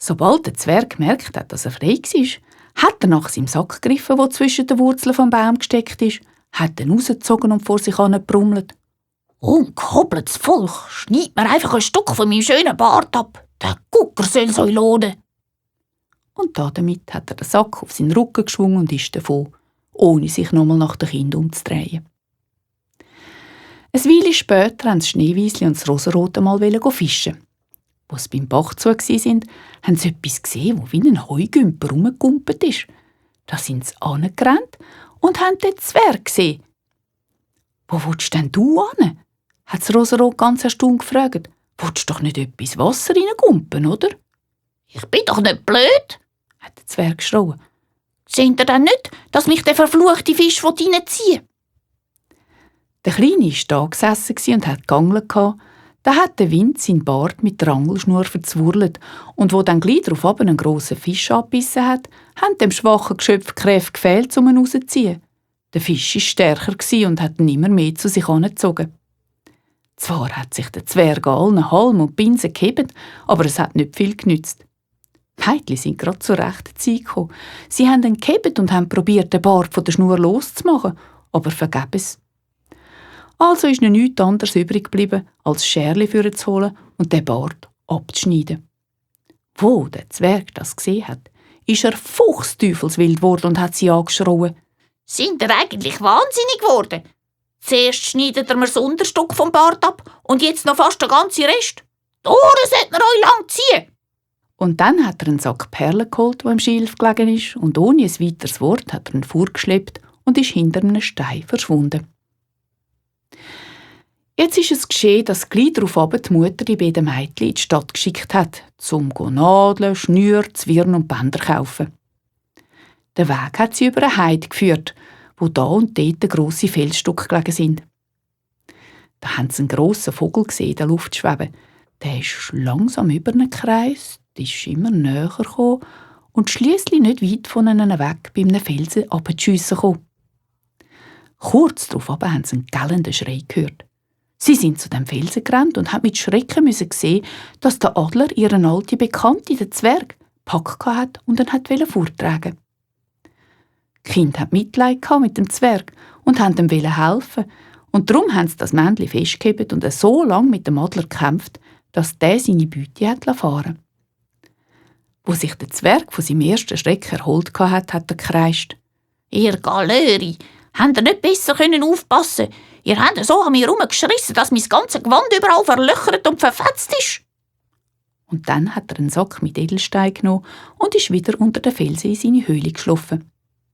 Sobald der Zwerg gemerkt hat, dass er frei war, hat er nach seinem Sack gegriffen, der zwischen den Wurzeln vom Baum gesteckt ist, hat ihn rausgezogen und vor sich hin gebrummelt. Ungehobeltes Volk, schneid mir einfach ein Stück von meinem schönen Bart ab. Der Gucker soll euch lohnen. Und damit hat er den Sack auf seinen Rücken geschwungen und ist davon, ohne sich nochmal nach den Kindern umzudrehen. Eine Weile später wollten das Schneewiesli und das Rosenrot mal fischen. Als sie beim Bach zu waren, haben sie etwas gesehen, das wie ein Heugümper rumgegumpelt ist. Da sind sie angerannt und haben den Zwerg gesehen. «Wo willst denn du hin?» hat das Rosenrot ganz erstaunt gefragt. «Willst du doch nicht etwas Wasser reingumpen, oder?» «Ich bin doch nicht blöd», hat der Zwerg geschrien. «Seht ihr denn nicht, dass mich der verfluchte Fisch reinziehen will?» Der Kleine war da gesessen und hat gegangelt. Da hat der Wind seinen Bart mit der Angelschnur verzwurlt und wo dann gleich darauf einen grossen Fisch abgebissen hat, haben dem schwachen Geschöpf Kräfte gefehlt, um ihn rauszuziehen. Der Fisch war stärker und hat ihn immer mehr zu sich angezogen. Zwar hat sich der Zwerg an allen Halmen und Binsen gehebt, aber es hat nicht viel genützt. Die Mädchen sind gerade zur rechten Zeit gekommen. Sie haben ihn gehebt und haben probiert, den Bart von der Schnur loszumachen, aber vergebens. Also ist ihnen nichts anderes übrig geblieben, als Scherli vorzuholen und den Bart abzuschneiden. Wo der Zwerg das gesehen hat, ist er fuchsteufelswild geworden und hat sie angeschrien. «Sind ihr eigentlich wahnsinnig geworden? Zuerst schneidet ihr mir das Unterstück vom Bart ab und jetzt noch fast den ganzen Rest. Die Ohren sollten ihr euch lang ziehen!» Und dann hat er einen Sack Perlen geholt, der im Schilf gelegen ist, und ohne ein weiteres Wort hat er ihn vorgeschleppt und ist hinter einem Stein verschwunden. Jetzt ist es geschehen, dass gleich darauf die Mutter die beiden Mädchen in die Stadt geschickt hat, um Nadeln, Schnüre, Zwirn und Bänder zu kaufen. Der Weg hat sie über eine Heide geführt, wo da und dort grosse Felsstücke gelegen sind. Da haben sie einen grossen Vogel gesehen, in der Luft schweben. Der ist langsam über ihn gekreist, ist immer näher gekommen und schliesslich nicht weit von ihnen weg bei einem Felsen herabgeschissen gekommen. Kurz darauf haben sie einen gellenden Schrei gehört. Sie sind zu dem Felsen gerannt und haben mit Schrecken sehen, dass der Adler ihren alten Bekannten, den Zwerg, gepackt hat und ihn forttragen. Die Kinder hatten Mitleid mit dem Zwerg und wollten ihm helfen. Und darum haben sie das Männchen festgehalten und so lange mit dem Adler gekämpft, dass der seine Beute fahren. Wo sich der Zwerg von seinem ersten Schreck erholt hat, hat er gekreischt. «Ihr Galöri, habt ihr nicht besser aufpassen können? Ihr habt so an mir herumgeschrissen, dass mein ganzes Gewand überall verlöchert und verfetzt ist.» Und dann hat er einen Sack mit Edelstein genommen und ist wieder unter den Felsen in seine Höhle geschlafen.